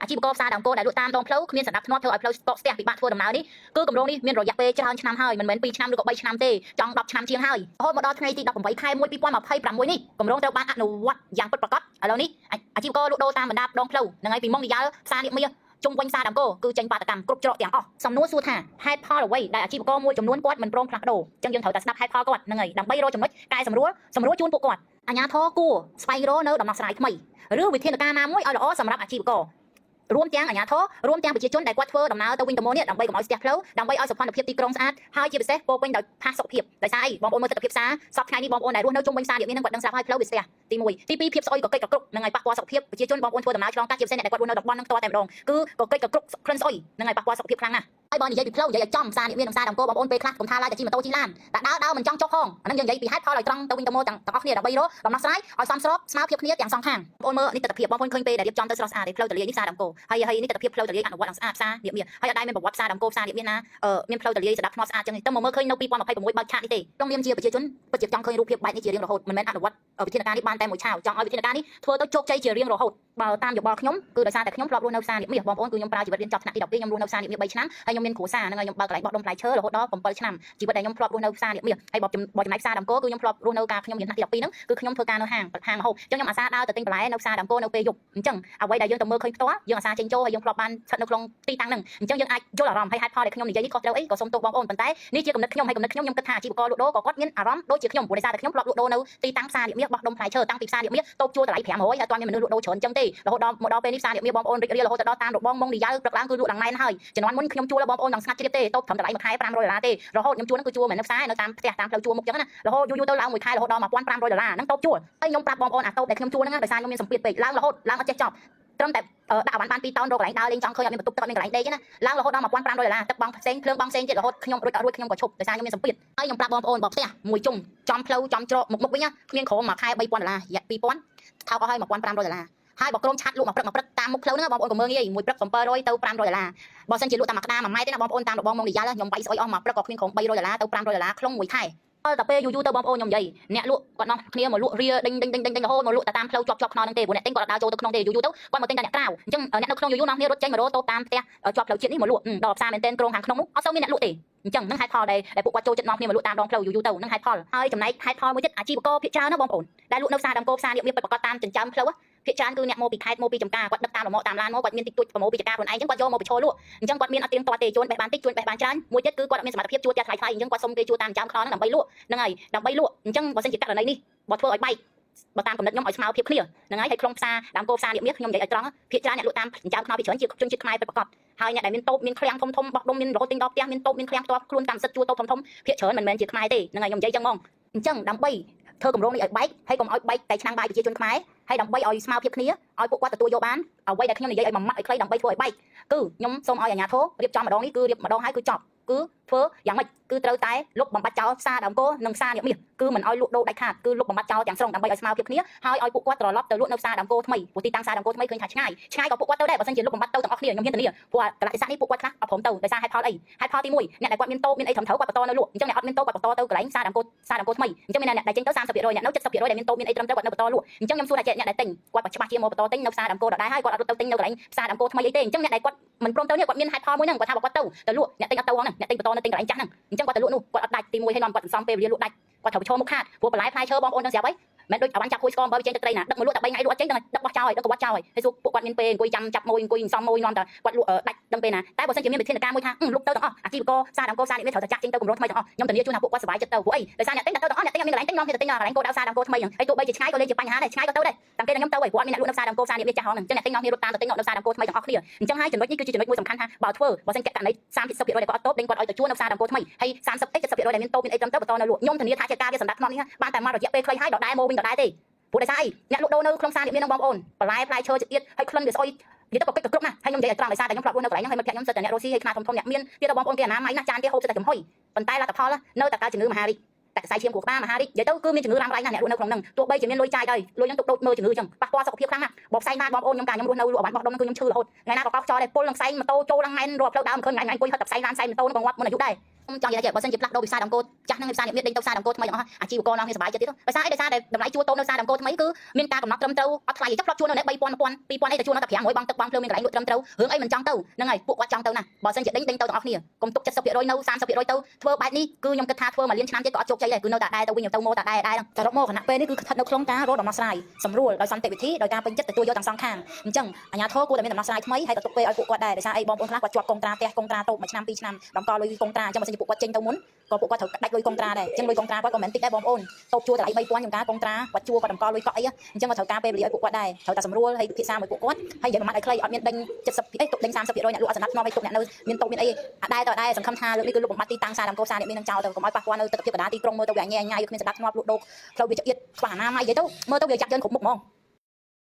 អាជីវករផ្សារដើមគោដែលលក់តាមដងផ្លូវគ្មានសណ្ដាប់ធ្នាប់ធ្វើឲ្យផ្លូវស្កកស្ទះពិបាកធ្វើដំណើរនេះគឺគម្រោងនេះមានរយៈពេលច្រើនឆ្នាំហើយមិនមែន2ឆ្នាំឬក៏3ឆ្នាំទេចង់10ឆ្នាំជាងហើយរហូតមកដល់ថ្ងៃទី18ខែ1 2026នេះគម្រោងត្រូវបានអនុវត្តយ៉ាងពិតប្រាកដឥឡូវនេះអាជីវករលក់ដូរតាមបណ្ដាដងផ្លូវហ្នឹងហើយពីម៉ុងនីយ៉ាល់ផ្សារនាគមាសជុំវិញផ្សារដើមគោគឺចេញបាតកម្មគ្រប់ច្រកទាំងអស់សំណួរសួរថាហេតុផលអ្វីដែលអាជីវករមួយចំនួនគាត់មិនព្រមផ្លាស់ប្ដូរអញ្ចឹងយើងត្រូវតែស្ដាប់ហេតុផលគាត់ហ្នឹងហើយដើម្បីរកចំណុចកែសម្រួលសម្រួលជូនពួកគាត់អាជ្ញាធរគួរស្វែងរកនៅដំណោះស្រាយថ្មីឬវិធានការណាមួយឲ្យល្អសម្រាប់អាជីវករ រួមទាំងអាជ្ញាធររួមទាំងប្រជាជនដែលគាត់ធ្វើដំណើរទៅវិញទៅមកនេះដើម្បីកុំឲ្យស្ទះផ្លូវដើម្បីឲ្យសោភ័ណភាពទីក្រុងស្អាតហើយជាពិសេសពោពេញដោយផាសុកភាពដោយសារអីបងប្អូនមើលទិដ្ឋភាពផ្សារសប្តាហ៍ថ្ងៃនេះបងប្អូនដែលរស់នៅជុំវិញផ្សារនេះនឹងគាត់ដឹងស្រាប់ហើយផ្លូវវាស្ទះទី1ទី2ភាពស្អុយកកិចកគ្រប់នឹងឲ្យប៉ះពាល់សុខភាពប្រជាជនបងប្អូនធ្វើដំណើរឆ្លងកាត់ជាពិសេសអ្នកដែលគាត់រស់នៅតំបន់ហ្នឹងផ្ទាល់តែម្ដងគឺកកិចកគ្រប់ក្លិនស្អុយនឹងឲ្យប៉ះពាល់សុខភាពខ្លាំងណាស់ហើយបើនិយាយពីផ្លូវនិយាយឲ្យចំផ្សារនេះមានផ្សារដើមគោបងប្អូនពេលខ្លះកុំថាឡើយតែជិះម៉ូតូជិះឡានតែដើរដើរមិនចង់ចុះផងអាហ្នឹងយើងនិយាយពីហេតុផលឲ្យត្រង់ទៅវិញទៅមកទាំងទាំងអស់គ្នាដើម្បីរកដំណោះស្រាយឲ្យសមស្របស្មើភាពគ្នាទាំងសងខាងបងប្អូនមើលនេះទិដ្ឋភាពបងប្អូនឃើញពេលដែលរៀបចំទៅស្រស់ស្អាតទេផ្លូវតលាយនេះផ្សារដើមគោហើយហើយនេះទិដ្ឋភាពផ្លូវតលាយអនុវត្តឡើងស្អាតផ្សារនេះមានហើយអត់ដែរមានប្រវត្តិផ្សារដើមគោផ្សារនេះមានណាអឺមានផ្លូវតលាយស្ដាប់ធ្នាប់ស្អាតចឹងទេទៅមកមើលឃើញនៅ2026បើកឆាកនេះទេក្នុងនាមជាប្រជាជនពិតជាចង់ឃើញរូបភាពបែបនេះជារៀងរហូតមិនមែនអនុវត្តវិធានការនេះបានតែមួយឆាវចង់ឲ្យវិធានការនេះធ្វើទៅជោគជ័យជារៀងរហូតបើតាមយោបល់ខ្ញុំគឺដោយសារតែខ្ញុំធ្លាប់រស់នៅផ្សារនេះមាសបងប្អូនគឺខ្ញុំប្រើជីវិតរៀនចប់ថ្នាក់ទី12ខ្ញុំរស់នៅផ្សារនេះមាស3ឆ្នាំហើយខ្ញុំមានគ្រួសារហ្នឹងហើយខ្ញុំបើកកន្លែងបោះដុំផ្លែឈើរហូតដល់7ឆ្នាំជីវិតដែលខ្ញុំធ្លាប់រស់នៅផ្សារនេះមាសហើយបើចំណែកផ្សារដើមគោគឺខ្ញុំធ្លាប់រស់នៅកាលខ្ញុំរៀនថ្នាក់ទី12ហ្នឹងគឺខ្ញុំធ្វើការនៅហាងហាងម្ហូបអញ្ចឹងខ្ញុំអាសាដើរទៅទិញបន្លែនៅផ្សារដើមគោនៅពេលយប់អញ្ចឹងអ្វីដែលយើងទៅមើលឃើញផ្ទាល់យើងអាសាចេញចូលហើយយើងធ្លាប់បានស្ថិតនៅក្នុងទីតាំងហ្នឹងអញ្ចឹងយើងអាចយល់អារម្មណ៍ហើយហេតុផលដែលខ្ញុំនិយាយនេះខុសត្រូវអីក៏សូមទោសបងប្អូនប៉ុន្តែនេះជាគំនិតខ្ញុំហើយគំនិតខ្ញុំខ្ញុំគិតថាអាជីវករលក់ដូរក៏គាត់មានអារម្មណ៍ដូចជាខ្ញុំព្រោះដោយសារតែខ្ញុំធ្លាប់លក់ដូរនៅទីតាំងផ្សារនាគមាសបោះដុំផ្លែឈើតាំងពីផ្សារនាគមាសតូបជួលតម្លៃ500ហើយអត់ទាន់មានមនុស្សលក់ដូរច្រើនអញ្ចឹងទេរហូតដល់មកដល់ពេលនេះផ្សារនាគមាសបងប្អូនរីករាយរហូតដល់តាមរបងម៉ុងនីយ៉ាល់ព្រឹកឡើងគឺលក់ឡើងណែនហើយជំនាន់មុនខ្ញុំជួលបងប្អូនដល់ស្ងាត់ជ្រាបទេតូបត្រឹមតម្លៃមួយខែ500ដុល្លារទេរហូតខ្ញុំជួលហ្នឹងគឺជួលមិននៅផ្សារនៅតាមផ្ទះតាមផ្លូវជួលមុខអញ្ចឹងណារហូតយូរយូរទៅឡើងមួយខែរហូតដល់1500ដុល្លារហ្នឹងតូបជួលហើយខ្ញុំប្រាប់បងប្អូនអាតូបដែលខ្ញុំជួលហ្នឹងដោយសារខ្ញុំមានសម្ពាធពេកឡើងរហូតឡើងអត់ចេះចប់ត្រឹមតែដាក់អវ៉ាន់បាន2តោនរកកន្លែងដើរលេងចង់ឃើញអត់មានបន្ទប់ទឹកអត់មានកន្លែងដេកទេណាឡើងរហូតដល់1500ដុល្លារទឹកបងផ្សេងភ្លើងបងផ្សេងទៀតរហូតខ្ញុំរួចអត់រួចខ្ញុំក៏ឈប់ដោយសារខ្ញុំមានសម្ពាធហើយខ្ញុំប្រាប់បងប្អូនបើផ្ទះមួយជុំចំផ្លូវចំច្រកមុខមុខវិញណាគ្មានក្រុមមួយខែ3000ដុល្លាររយៈ2000ថោកអស់ហើយ1500ដុល្លារហើយបើក្រុមឆាត់លក់មួយព្រឹកមួយព្រឹកតាមមុខផ្លូវហ្នឹងបងប្អូនកុំមើលងាយមួយព្រឹក700ទៅ500ដុល្លារបើសិនជាលក់តាមមួយក្តារមួយម៉ែត្រទេណាបងប្អូនតាមរបងម៉ុងឌីយ៉ាល់ខ្ញុំវាយស្អុយអស់មួយព្រឹកក៏គ្មានក្រុម300ដុល្លារទៅ500ដុល្លារក្នុងមួយខែអល់តែពេលយូរយូរទៅបងប្អូនខ្ញុំនិយាយអ្នកលក់គាត់នាំគ្នាមកលក់រាដេញដេញដេញដេញដេញរហូតមកលក់តែតាមផ្លូវជាប់ជាប់ខ្នល់ហ្នឹងទេព្រោះអ្នកទិញគាត់អត់ដើរចូលទៅក្នុងទេយូរយូរទៅគាត់មកទិញតែអ្នកក្រៅអញ្ចឹងអ្នកនៅក្នុងយូរយូរនាំគ្នារត់ចេញមករកតូបតាមផ្ទះជាប់ផ្លូវជាតិនេះមកលក់ដល់ផ្សារមែនទែនក្រុងខាងក្នុងនោះអត់សូវមានអ្នកលក់ទេអញ្ចឹងនឹងហេតុផលដែលពួកគាត់ចូលចិត្តនាំគ្នាមកលក់តាមដងផ្លូវយូរយូរទៅនឹងហេតុផលហើយចំណែកហេតុផលមួយទៀតអាជីវករភាគច្រើនណាបងប្អូនដែលលក់នៅផ្សារដើមគោផ្សារនេះមានពិតប្រាកដតាមចិញ្ចើមផ្លូវភាគច្រើនគឺអ្នកមកពីខេត្តមកពីចំការគាត់ដឹកតាមរមាក់តាមឡានមកគាត់មានតិចតួចប្រមូលពីចំការខ្លួនឯងអញ្ចឹងគាត់យកមកបញ្ឈរលក់អញ្ចឹងគាត់មានអត់ទៀងទាត់ទេជួនបេះបានតិចជួនបេះបានច្រើនមួយទៀតគឺគាត់អត់មានសមត្ថភាពជួលផ្ទះថ្លៃថ្លៃអញ្ចឹងគាត់សុំគេជួលតាមចិញ្ចើមខ្នល់ហ្នឹងដើម្បីលក់ហ្នឹងហើយដើម្បីលក់អញ្ចឹងបើសិនជាករណីនេះបើធ្វើឲ្យបែកបើតាមកំណត់ខ្ញុំឲ្យស្មើភាពគ្នាហ្នឹងហើយហើយក្នុងផ្សារដើមគោផ្សារនេះមាសខ្ញុំនិយាយឲ្យត្រង់ភាគច្រើនអ្នកលក់តាមចិញ្ចើមខ្នល់ភាគច្រើនជាជនជាតិខ្មែរពិតប្រាកដហើយអ្នកដែលមានតូបមានឃ្លាំងធំធំបោះដុំមានរហូតទិញដល់ផ្ទះមានតូបមានឃ្លាំងផ្ទាល់ខ្លួនកម្មសិទ្ធិជួលតូបធំធំភាគច្រើនមិនមែនជាខ្មែរទេហ្នឹងហើយខ្ញុំនិយាយចឹងហ្មងអញ្ចឹងដើម្បីធ្វើគម្រោងនេះឲ្យបែកហើយកុំឲ្យបែកតែឆ្នាំងបាយប្រជាជនខ្មែរហើយដើម្បីឲ្យស្មើភាពគ្នាឲ្យពួកគាត់ទទួលយកបានអ្វីដែលខ្ញុំនិយាយឲ្យមួយម៉ាត់ឲ្យខ្លីដើម្បីធ្វើឲ្យបែកគឺខ្ញុំសូមឲ្យអាជ្ញាធររៀបចំម្ដងនេះគឺរៀបម្ដងហើយគឺចប់គឺធ្វើយ៉ាងម៉េចគឺត្រូវតែលុបបំបាត់ចោលផ្សារដើមគោនិងផ្សារនាគមាសគឺមិនឲ្យលក់ដូរដាច់ខាតគឺលុបបំបាត់ចោលទាំងស្រុងដើម្បីឲ្យស្មើភាពគ្នាហើយឲ្យពួកគាត់ត្រឡប់ទៅលក់នៅផ្សារដើមគោថ្មីព្រោះទីតាំងផ្សារដើមគោថ្មីឃើញថាឆ្ងាយឆ្ងាយក៏ពួកគាត់ទៅដែរបើសិនជាលុបបំបាត់ទៅទាំងអស់គ្នាខ្ញុំហ៊ានធានាព្រោះកលៈទេសៈនេះពួកគាត់ខ្លះអត់ព្រមទៅដោយសារហេតុផលអីហេតុផលទី1អ្នកដែលគាត់មានតូបមានអីត្រឹមត្រូវគាត់បន្តនៅលក់អញ្ចឹងអ្នកអត់មានតូបគាត់បន្តទៅកន្លែងផ្សារដើមគោផ្សារដើមគោថ្មីអញ្ចឹងមានអ្នកដែលចេញទៅ30%អ្នកនៅ70%ដែលមានតូបមានអីត្រឹមត្រូវគាត់នៅបន្តលក់អញ្ចឹងខ្ញុំសួរថាអ្នកដែលទិញគាត់ច្បាស់ជាមកបន្តទិញនៅផ្សារដើមគោដដែលហើយគាត់អត់រត់ទៅទិញនៅកន្លែងផ្សារដើមគោថ្មីអីទេអញ្ចឹងអ្នកដែលគាត់មិនព្រមទៅនេះគាត់មានហេតុផលមួយហ្នឹងគាត់ថាបើគាត់ទៅទៅលក់អ្នកទិញអត់ទៅហ្នឹងអ្នកទិញបន្តនៅទិញកន្លែងចាស់ហ្នឹងអញ្ចឹងគាត់ទៅលក់នោះគាត់អត់ដាច់ទី1ហើយនាំគាត់សន្សំពេលវេលាលក់ដាច់គាត់ត្រូវប្រឈមមុខខាតព្រោះបន្លែផ្លែឈើបងប្អូនដឹងស្រាប់ហើយមិនដូចអវ៉ាន់ចាប់គួយស្ករអំបិលចេញទឹកត្រីណាដឹកមកលក់តែ3ថ្ងៃលក់អត់ចេញដឹងដឹកបោះចោលហើយដឹកកវត្តចោលហើយហើយសួរពួកគាត់មានពេលអង្គុយចាំចាប់មួយអង្គុយសំមួយនាំតែគាត់លក់ដាច់ដឹងពេលណាតែបើសិនជាមានវិធានការមួយថាលុបទៅទាំងអស់អាជីវករផ្សារដើមគោផ្សារនេះត្រូវតែចាក់ចេញទៅគម្រោងថ្មីទាំងអស់ខ្ញុំធានាជូនថាពួកគាត់សប្បាយចិត្តទៅព្រោះអីដោយសារអ្នកទិញតែទៅទាំងអស់អ្នកទិញអត់មានកន្លែងទិញនាំគ្នាទៅទិញកន្លែងគោដៅផ្សារដើមគោថ្មីហ្នឹងហើយទោះបីជាឆ្ងាយក៏លេងជាបញ្ហាដែរឆ្ងាយក៏ទៅដែរតាមគេខ្ញុំទៅហើយព្រោះអត់មានអ្នកលក់នៅផ្សារដើមគោផ្សារនេះមានចាស់ហ្នឹងអញ្ចឹងអ្នកទិញនាំគ្នារត់តាមទៅទិញនៅផ្សារដើមគោថ្មីទាំងអស់គ្នាអញ្ចឹងហើយចំណុចនេះគឺជាចំណុចមួយសំខាន់ថាបើធ្វើបើសិនជាករណី30%ដែលគាត់អត់តូបដេញគាត់ឲ្យទៅជួលនៅផ្សារដើមគោថ្មីហើយ30អី70%ដែលមានតូបមានអីត្រឹមត្រូវបន្តនៅលក់ខ្ញុំធានាថាជាការវាសម្រាប់ធ្នាប់នេះបានតែមករយៈពេលខ្លីហើយដដែលមកវិញដដែលទេព្រោះដោយសារអីអ្នកលក់ដូរនៅក្នុងផ្សារនេះមាននឹងបងប្អូនបន្លែផ្លែឈើចៀតហើយក្លិនវាស្អុយនិយាយទៅក៏ពេចក៏គ្រប់ណាស់ហើយខ្ញុំនិយាយឲ្យត្រង់ដោយសារតែខ្ញុំធ្លាប់រស់នៅកន្លែងហ្នឹងហើយមិត្តភក្តិខ្ញុំសិតតែអ្នករស់ស៊ីហើយខ្នាតធំធំអ្នកមានទៀតដល់បងប្អូនគេអនាម័យណាស់ចានគេហូបសិតតែចំហុយប៉ុន្តែលទ្ធផលនៅតែកើតជំងឺមហារីកតែខ្សែឈាមខួរក្បាលមហារីកនិយាយទៅគឺមានជំងឺរ៉ាំរ៉ៃណាស់អ្នករស់នៅក្នុងហ្នឹងទោះបីជាមានលុយចាយដែរលុយហ្នឹងទុកដូចមើលជំងឺអញ្ចឹងប៉ះពាល់សុខភាពខ្លាំងណាស់បបផ្សែងបានបងប្អូនខ្ញុំកាលខ្ញុំរស់នៅលក់អវ៉ាន់បោះដុំហ្នឹងគឺខ្ញុំឈឺរហូតថ្ងៃណាក៏កោសខ្យល់ដែរពុលនឹងផ្សែងម៉ូតូចូលឡើងណែនរាល់ផ្លូវដើមឃើញថ្ងៃថ្ងៃអង្គុយហត់តែផ្សែងឡានផ្សែងម៉ូតូហ្នឹងក៏ងាប់មុនអាយុដែរ ខ្ញុំចង់និយាយថាបើសិនជាផ្លាស់ប្ដូរពីផ្សារដើមគោចាស់ហ្នឹងផ្សារនេះមានដេញទៅផ្សារដើមគោថ្មីទាំងអស់អាជីវករឡើងគ្នាសប្បាយចិត្តទៀតដោយសារអីដោយសារតែតម្លៃជួលតូបនៅផ្សារដើមគោថ្មីគឺមានការកំណត់ត្រឹមត្រូវអត់ថ្លៃទេចុះធ្លាប់ជួលនៅនេះ3000 1000 2000អីតែជួលនៅតែ500បងទឹកបងភ្លើងមានកន្លែងលក់ត្រឹមត្រូវរឿងអីមិនចង់ទៅហ្នឹងហើយពួកគាត់ចង់ទៅណាស់បើសិនជាដេញដេញទៅទាំងអស់គ្នាកុំទុក70%នៅ30%ទៅធ្វើបែបនេះគឺខ្ញុំគិតថាធ្វើមួយលានឆ្នាំទៀតក៏អត់ជោគជ័យដែរគឺនៅតែដែរទៅវិញទៅមកតែដែរដែរហ្នឹងសរុបមកគណៈពេលនេះគឺស្ថិតនៅក្នុងការរកដំណោះស្រាយសម្រួលដោយសន្តិវិធីដោយការពេញចិត្តទទួលយកទាំងសងខាងអញ្ចឹងអាជ្ញាធរគួរតែមានដំណោះស្រាយថ្មីហើយក៏ទុកពេលឲ្យពួកគាត់ដែរដោយសារអីបងប្អូនខ្លះគាត់ជាប់កុងត្រាផ្ទះកុងត្រាតូបមួយឆ្នាំពីរឆ្នាំតម្កល់លុយកុងត្រាអញ្ចឹងបើសិនជាពួកគាត់ចេញទៅមុនក៏ពួកគាត់ត្រូវដាច់លុយកុងត្រាដែរអញ្ចឹងលុយកុងត្រាគាត់ក៏មិនមែនតិចដែរបងប្អូនតូបជួលតម្លៃ3000ចំការកុងត្រាគាត់ជួលគាត់តម្កល់លុយកក់អីអញ្ចឹងគាត់ត្រូវការពេលវេលាឲ្យពួកគាត់ដែរត្រូវតែសម្រួលហើយពិភាក្សាមួយពួកគាត់ហើយនិយាយមួយម៉ាត់ឲ្យខ្លីអត់មានដេញ70អីទុកដេញ30%អ្នកលក់អត់សណ្ដាប់ធ្នាប់ឲ្យទុកអ្នកនៅមានតូបមានអីអត់ដែរទៅអត់ដែរសង្ឃឹមថាលើកនេះគឺលុបបំបត្តិទីតាំងផ្សារដើមគោផ្សារនេះមាននឹងចោលទៅកុំឲ្យប៉ះពាល់នៅទិដ្ឋភាពកណ្ដាលទីក្រុងមើលទៅវាញ៉ៃញ៉ៃគ្មានសណ្ដាប់ធ្នាប់លក់ដូរផ្លូវវាចង្អៀតខ្វះអនាម័យនិយាយទៅមើលទៅវាយ៉ាប់យ៉ឺនគ្រប់មុខហ្មង។